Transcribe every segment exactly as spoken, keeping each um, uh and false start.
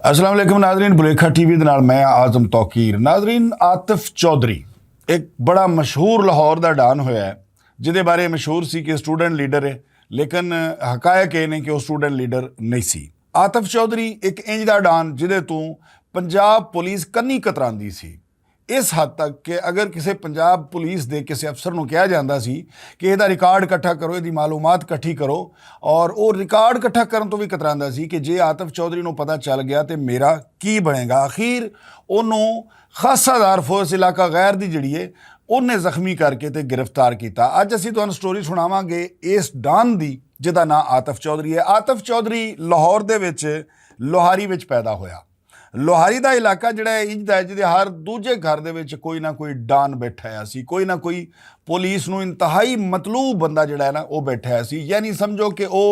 السلام علیکم ناظرین، بلیکھا ٹی وی دے نال میں اعظم توقیر۔ ناظرین، عاطف چوہدری ایک بڑا مشہور لاہور دا ڈان ہویا ہے، جدے بارے مشہور سی کہ اسٹوڈنٹ لیڈر ہے، لیکن حقائق یہ نے کہ وہ اسٹوڈنٹ لیڈر نہیں سی۔ عاطف چوہدری ایک انج دا ڈان جدے تو پنجاب پولیس کنی کتراندی سی، اس حد تک کہ اگر کسی پنجاب پولیس دے کسی افسر نوں کہا جاندا سی کہ ایہدا ریکارڈ اکٹھا کرو، ایہدی معلومات اکٹھی کرو، اور او ریکارڈ اکٹھا کرن تو وی کتراندا سی کہ جے عاطف چوہدری نوں پتہ چل گیا تے میرا کی بنے گا۔ اخیر اونوں خاصا دار فورس علاقہ غیر دی جڑی ہے، اونے زخمی کر کے تے گرفتار کیتا۔ اج اسی تہانوں سٹوری سناواں گے اس ڈان دی، جدا ناں عاطف چوہدری ہے۔ عاطف چوہدری لاہور دے وچ لوہاری وچ پیدا ہویا۔ لوہاری دا علاقہ جڑا ہے، انج دا ہے جدے ہر دوجے گھر دے وچ کوئی نہ کوئی ڈان بیٹھا ہوا سی، کوئی نہ کوئی پولیس نوں انتہائی مطلوب بندہ جڑا ہے نا، او بیٹھا ہوا سی۔ یعنی سمجھو کہ او،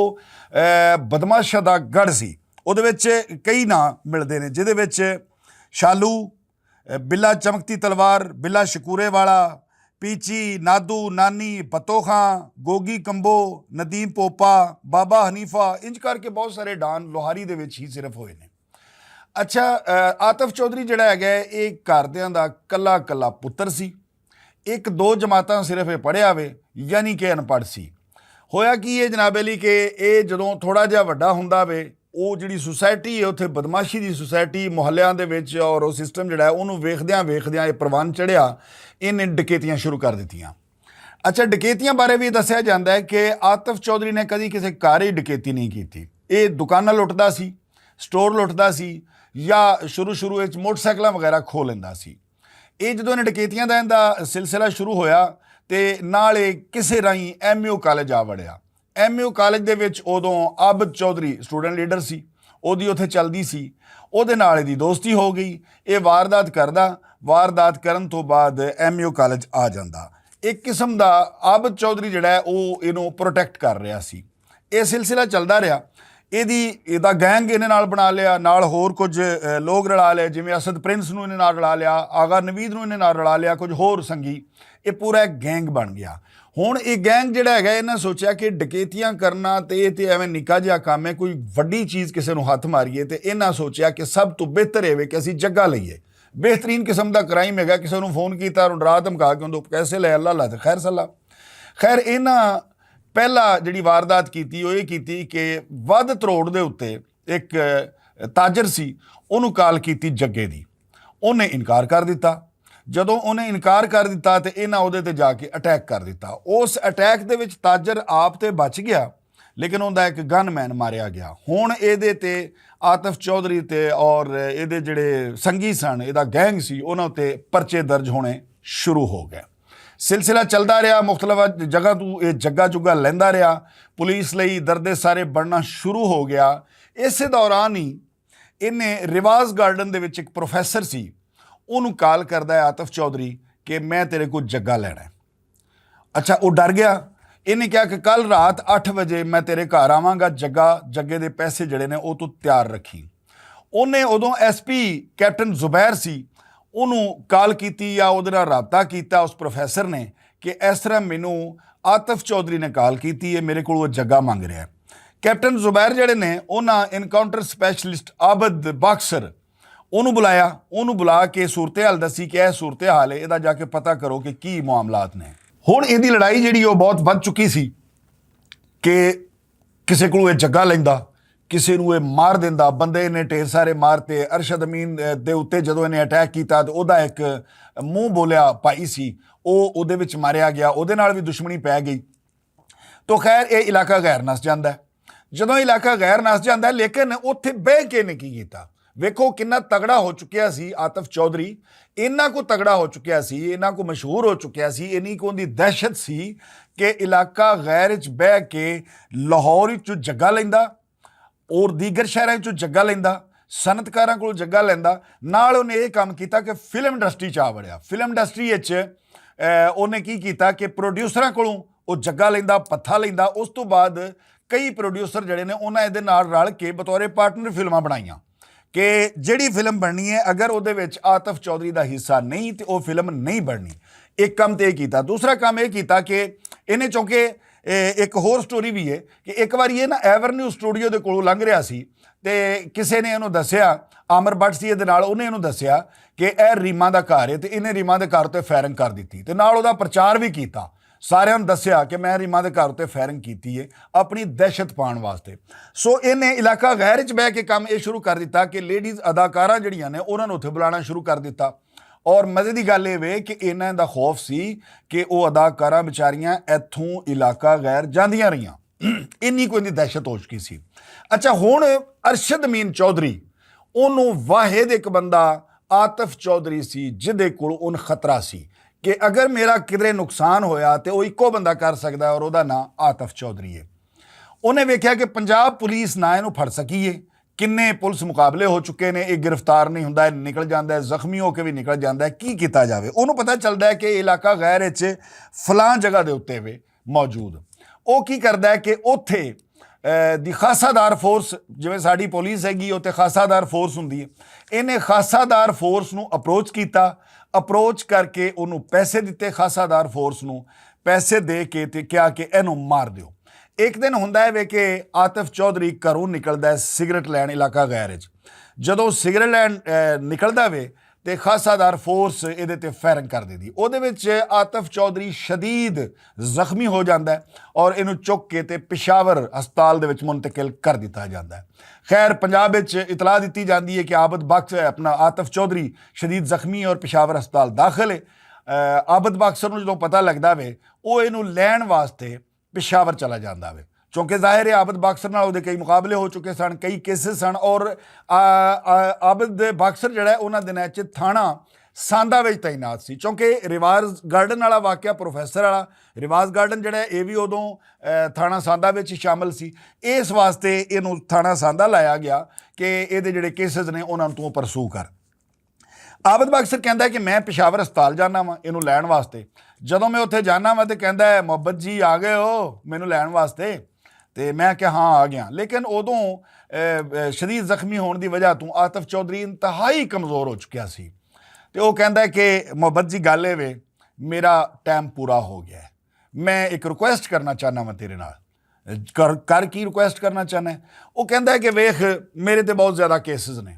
اے، بدمعاشاں دا گڑھ سی۔ اودے وچ کئی ناں ملدے نے، جدے وچ شالو، اے، بلا چمکتی تلوار، بلا شکورے والا، پیچی، نادو، نانی، پتوخاں، گوگی کمبو، ندیم پوپا، بابا حنیفہ، انج کر کے بہت سارے ڈان لوہاری دے وچ ہی صرف ہوئے نے۔ اچھا، اے، عاطف چوہدری جڑا ہے گیا، ایک گھر دیاں دا کلا کلا پتر سی۔ ایک دو جماعتاں صرف یہ پڑھیا وے، یعنی کہ ان پڑھ سی۔ ہویا کہ یہ جناب علی کہ یہ جدوں تھوڑا جہا وڈا ہوندا وے، او جڑی سوسائٹی ہے، اتھے بدمعاشی دی سوسائٹی محلیاں دے وچ اور او سسٹم جڑا ہے، اونوں ویکھدیاں ویکھدیاں یہ پروان چڑھیا، انہیں ڈکیتیاں شروع کر دتیاں۔ اچھا، ڈکیتیاں بارے بھی دسیا جاندا ہے کہ عاطف چوہدری نے کدی کسی گھر ہی ڈکیتی نہیں کیتی۔ یہ دکاناں لٹدا سی، سٹور لٹدا سی، یا شروع شروع وچ موٹر سائیکلاں وغیرہ کھو لیندا سی۔ یہ جدوں انہیں ڈکیتیاں دا ایندا سلسلہ شروع ہویا، تے نال یہ کسے راہیں ایم یو کالج آ وڑیا۔ ایم یو کالج دے وچ اودوں عابد چوہدری سٹوڈنٹ لیڈر سی، اودی اتھے چلدی سی، اودے نال ایہدی دوستی ہو گئی۔ یہ واردات کردا، واردات کرن تو بعد ایم یو کالج آ جاندا۔ ایک قسم دا عابد چوہدری جڑا ہے، او اینوں پروٹیکٹ کر رہا سی۔ یہ سلسلہ چلدا رہیا۔ ایہدی، ایہدا گینگ انہیں نال بنا لیا، نال ہور کچھ، اے، لوگ رلا لے، جویں اسد پرنس نوں انہیں نال رلا لیا، آغا نوید نوں انہیں نال رلا لیا، کچھ ہور سنگی۔ یہ پورا ایک گینگ بن گیا۔ ہن یہ گینگ جڑا ہے، انہاں سوچیا کہ ڈکیتیاں کرنا تے یہ تے ایویں نکا جہا کام ہے، کوئی وڈی چیز کسے نوں ہتھ ماریے، تے انہاں سوچیا کہ سب تو بہتر ہے کہ اسی جگہ لئیے۔ بہترین قسم دا کرائم ہے، کسے نوں فون کیتا اور ڈرا دھمکا کے اندر پیسے لے، اللہ اللہ تے خیر صلاح۔ خیر، انہاں پہلا جڑی واردات کیتی، وہ یہ کیتی کہ ودھ تروڑ دے اُتے ایک، اے، تاجر سی، اونوں کال کیتی جگے دی۔ اونے انکار کر دتا۔ جدوں اونے انکار کر دتا تے انہاں اودے تے جا کے اٹیک کر دتا۔ اس اٹیک دے وچ تاجر آپ تے بچ گیا، لیکن اوندا ایک گن مین ماریا گیا۔ ہن ایدے تے عاطف چوہدری تے اور ایدے جڑے سنگی سن، ایدا گینگ سی، انہاں تے پرچے درج ہونے شروع ہو گئے۔ سلسلہ چلدا رہیا، مختلف جگہ تو یہ جگہ جگہ لیندا رہیا، پولیس لئی دردے سارے بڑھنا شروع ہو گیا۔ اسے دوران ہی انہیں رواز گارڈن دے وچ ایک پروفیسر سی، اونوں کال کردا ہے عاطف چوہدری کہ میں تیرے کو جگہ لینا ہے۔ اچھا، وہ ڈر گیا۔ انہیں کہا کہ کل رات اٹھ وجے میں تیرے گھر آواں گا، جگہ، جگہ دے پیسے جڑے نے، وہ تو تیار رکھی۔ انہیں ادوں ایس پی کیپٹن زبیر سی، انہوں کال کیتی یا اودے نال رابطہ کیتا اس پروفیسر نے کہ اس طرح مینوں عاطف چوہدری نے کال کیتی ہے، میرے کول وہ جگہ منگ رہا ہے۔ کیپٹن زبیر جڑے نے، انہاں انکاؤنٹر سپیشلسٹ عابد باکسر، انہوں بلایا، انہوں بلا کے صورتحال دسی کہ اے صورتحال ہے، ادا جا کے پتہ کرو کہ کی معاملات نے۔ ہن ایدی لڑائی جڑی وہ بہت ودھ چکی سی کہ کسے کولوں اے جگہ لیندا، کسے نوں اے مار دیندا، بندے نے ڈھیر سارے مار تے۔ ارشد امین دے اُتے جدوں انہیں اٹیک کیتا تے اودا ایک منہ بولیا بھائی سی، او اودے وچ ماریا گیا، اودے نال وی دشمنی پے گئی۔ تو خیر، اے علاقہ غیر نس جاندا ہے۔ جدوں علاقہ غیر نس جاندا ہے، لیکن اوتھے بہہ کے نے کی کیتا؟ ویکھو کنا تگڑا ہو چکیا سی عاطف چوہدری، انہاں کو تگڑا ہو چکیا سی، انہاں کو مشہور ہو چکیا سی، انہی کو دی دہشت سی کہ علاقہ غیر وچ بہہ کے لاہور وچ جگہ لیندا اور دیگر شہراں وچ جگہ لیندا، صنعتکاراں کول جگہ لیندا۔ نال انہیں یہ کام کیتا کہ فلم انڈسٹری چ آ وڑیا۔ فلم انڈسٹری وچ، اے، انہیں کی کیتا کہ پروڈیوسراں کولوں وہ جگہ لیندا، پتھا لیندا۔ اس تو بعد کئی پروڈیوسر جڑے نے، انہاں دے نال رل کے بطور پارٹنر فلماں بنائیاں کہ جڑی فلم بننی ہے، اگر اودے وچ عاطف چوہدری دا حصہ نہیں تے او فلم نہیں بننی۔ ایک کام تے یہ کیتا۔ دوسرا کام یہ کیتا کہ انہیں، چونکہ، اے، ایک ہور سٹوری بھی ہے کہ ایک بار یہ نا ایورنیو سٹوڈیو دے کولوں لنگ رہا سی تے کسے نے انہوں دسیا، آمر بٹ سی دے نال، انہیں انہوں دسیا کہ اے ریما دا گھر ہے تے انہیں ریما دے گھر تے فائرنگ کر دتی تے نال اوہدا پرچار وی کیتا۔ ساریاں نوں دسیا کہ میں ریما دے گھر تے فائرنگ کیتی ہے اپنی دہشت پان واسطے۔ سو انہیں علاقہ غیر وچ بہہ کے کم اے شروع کر دتا کہ لیڈیز اداکاراں جڑیاں نے انہاں نوں اتھے بلانا شروع کر دتا۔ اور مزے دی گل اے وے کہ انہاں دا خوف سی کہ او اداکاراں بیچاریاں ایتھوں علاقہ غیر جاندیاں رہیاں۔ انی کوئی دی دہشت ہو چکی سی۔ اچھا، ہن ارشد امین چوہدری، اونوں واحد ایک بندہ عاطف چوہدری سی جدے کول ان خطرہ سی کہ اگر میرا کدرے نقصان ہویا تے او اکو بندہ کر سکدا ہے، اور اوہدا ناں عاطف چوہدری ہے۔ انہیں ویکھیا کہ پنجاب پولیس نہ اینوں پھڑ سکی ہے، کنے پولیس مقابلے ہو چکے نے، یہ گرفتار نہیں ہوندا، یہ نکل جاندا ہے، زخمی ہو کے بھی نکل جاندا ہے۔ کی کیتا جاوے؟ انہوں پتہ چلدا ہے کہ علاقہ غیر وچ فلاں جگہ دے اُتے وے موجود۔ او کی کردا ہے کہ اوتھے دی خاصہ دار فورس، جویں ساڈی پولیس ہے گی، اوتھے خاصہ دار فورس ہوندی ہے، انہیں خاصہ دار فورس نوں اپروچ کیتا، اپروچ کر کے انہوں پیسے دتے، خاصہ دار فورس نوں پیسے دے کے تے کہا کہ اینوں مار دیو۔ ایک دن ہوندا ہے وے کہ عاطف چوہدری گھروں نکلدا ہے سگریٹ لین علاقہ غیر وچ۔ جدوں سگریٹ لین نکلدا وے تے خاصہ دار فورس ایہدے تے فائرنگ کر دیندی۔ اوہدے وچ عاطف چوہدری شدید زخمی ہو جاندا ہے اور اینوں چک کے تے پشاور ہسپتال دے وچ منتقل کر دتا جاندا ہے۔ خیر، پنجاب وچ اطلاع دتی جاندی ہے کہ عابد باکسر اپنا عاطف چوہدری شدید زخمی اور پشاور ہسپتال داخل ہے۔ عابد باکسر نوں جدوں پتہ لگدا وے، او اینوں لین واسطے پشاور چلا جاندا وے، کیونکہ ظاہر ہے عابد باکسر نال اوہدے کئی مقابلے ہو چکے سن، کئی کیسز سن، اور عابد باکسر جڑا ہے انہاں دناں وچ تھانہ ساندا وچ تعینات سی، کیونکہ ریواز گارڈن والا واقعہ، پروفیسر والا، ریواز گارڈن جڑا ہے اے وی اودوں تھانہ ساندا وچ شامل سی۔ اس واسطے اینوں تھانہ ساندا لایا گیا کہ ایہدے جڑے کیسز نے انہاں توں پرسو کر۔ عابد باکسر کہندا ہے کہ میں پشاور ہسپتال جانا واں اینوں لین واسطے۔ جدوں میں اتھے جانا واں تے کہندا ہے، "محبت جی، آ گئے ہو مینوں لین واسطے؟" تے میں کہا، "ہاں، آ گیا۔" لیکن ادوں شدید زخمی ہون دی وجہ توں عاطف چوہدری انتہائی کمزور ہو چکیا سی۔ تے او کہندا ہے کہ، "محبت جی، گل اے وے، میرا ٹائم پورا ہو گیا ہے۔ میں ایک ریکویسٹ کرنا چاہنا واں تیرے نال۔" کر کر کی ریکویسٹ کرنا چاہنا ہے؟ وہ کہندا ہے کہ ویکھ، میرے تے بہت زیادہ کیسز نے،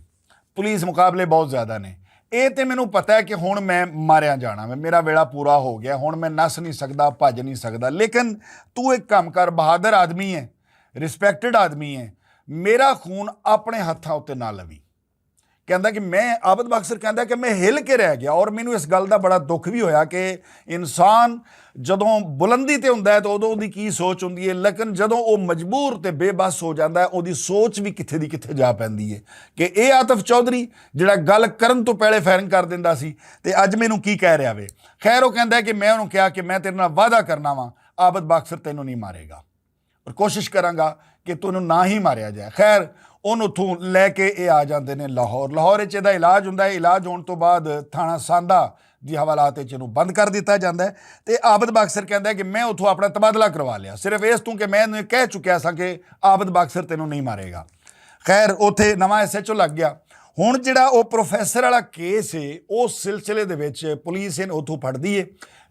پولیس مقابلے بہت زیادہ نے۔ اے تے مینوں پتہ ہے کہ ہن میں ماریا جانا، میں میرا ویلا پورا ہو گیا، ہن میں نس نہیں سکدا، بھج نہیں سکدا۔ لیکن تو ایک کم کر، بہادر آدمی ہے، ریسپیکٹڈ آدمی ہے، میرا خون اپنے ہتھاں اُتے نہ لوی۔ کہندا کہ میں، عابد باکسر کہندا کہ میں ہل کے رہ گیا، اور مینوں اس گل دا بڑا دکھ بھی ہویا کہ انسان جدوں بلندی تے ہوندا ہے تے ادوں اودی کی سوچ ہوندی ہے، لیکن جدوں او مجبور تے بے بس ہو جاندا ہے، اودی سوچ بھی کتھے دی کتھے جا پیندی ہے۔ کہ اے عاطف چوہدری جڑا گل کرن تو پہلے فائرنگ کر دیندا سی، تے اج مینوں کی کہہ رہیا وے؟ خیر، او کہندا ہے کہ میں انہوں کہا کہ میں تیرے نال وعدہ کرنا واں، عابد باکسر تینوں نہیں مارے گا، اور کوشش کراں گا کہ تینوں نہ ہی ماریا جائے۔ خیر، ان اتھوں لے کے اے آ جاندے نے لاہور۔ لاہور وچ ایہدا علاج ہوندا ہے۔ علاج ہون تو بعد تھانہ ساندا دی حوالات وچ اینوں بند کر دتا جاندا ہے۔ تے عابد باکسر کہندا ہے کہ میں اتھوں اپنا تبادلہ کروا لیا، صرف اس توں کہ میں اینوں کہہ چکیا سا کہ عابد باکسر تینوں نہیں مارے گا۔ خیر، اوتھے نواں ایس ایچ او لگ گیا۔ ہن جڑا او پروفیسر والا کیس ہے، اس سلسلے دے وچ پولیس ان اتھوں پھڑدی ہے،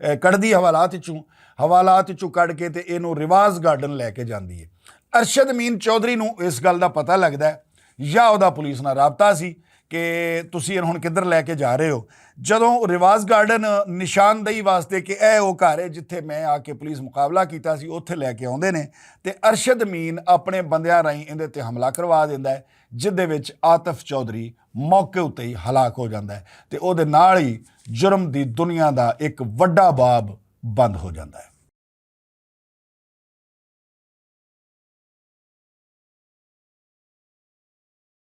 اے، کڈدی حوالات وچوں، حوالات وچوں کڈ کے تے اینوں ریواز گارڈن لے کے جاندی ہے۔ ارشد امین چوہدری نوں اس گل دا پتہ لگدا ہے یا اوہدا پولیس نال رابطہ سی کہ تسی اینوں ہن کدھر لے کے جا رہے ہو۔ جدوں ریواز گارڈن نشاندہی واسطے کہ اے او گھر ہے جتھے میں آ کے پولیس مقابلہ کیتا سی، اوتھے لے کے آوندے نے تے ارشد امین اپنے بندیاں راہیں ایندے تے حملہ کروا دیندا ہے، جس دے وچ عاطف چوہدری موقع اُتے ہی ہلاک ہو جاندا ہے تے اوہدے نال ہی جرم دی دنیا دا ایک وڈا باب بند ہو جاندا ہے۔